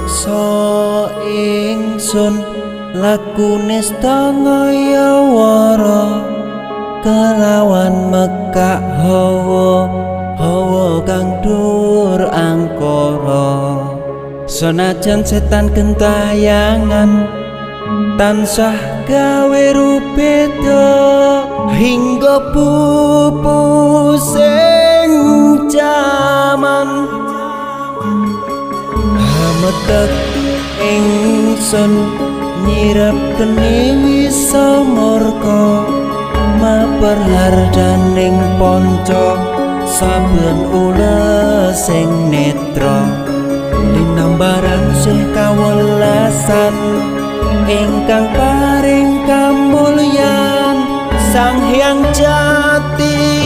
Meksa ingsun lakune setengah wara kelawan mekak hawa hawa kang dur angkara. Senajan setan gentayangan tansah gawe rubeda hingga pupus ing jaman. Hametek ingsun nyirep geni wisa murka maper hardaning ponco saben ules sing netra linambaran sih kawelasan ingkang paring kamulyan Sang Hyang Jati.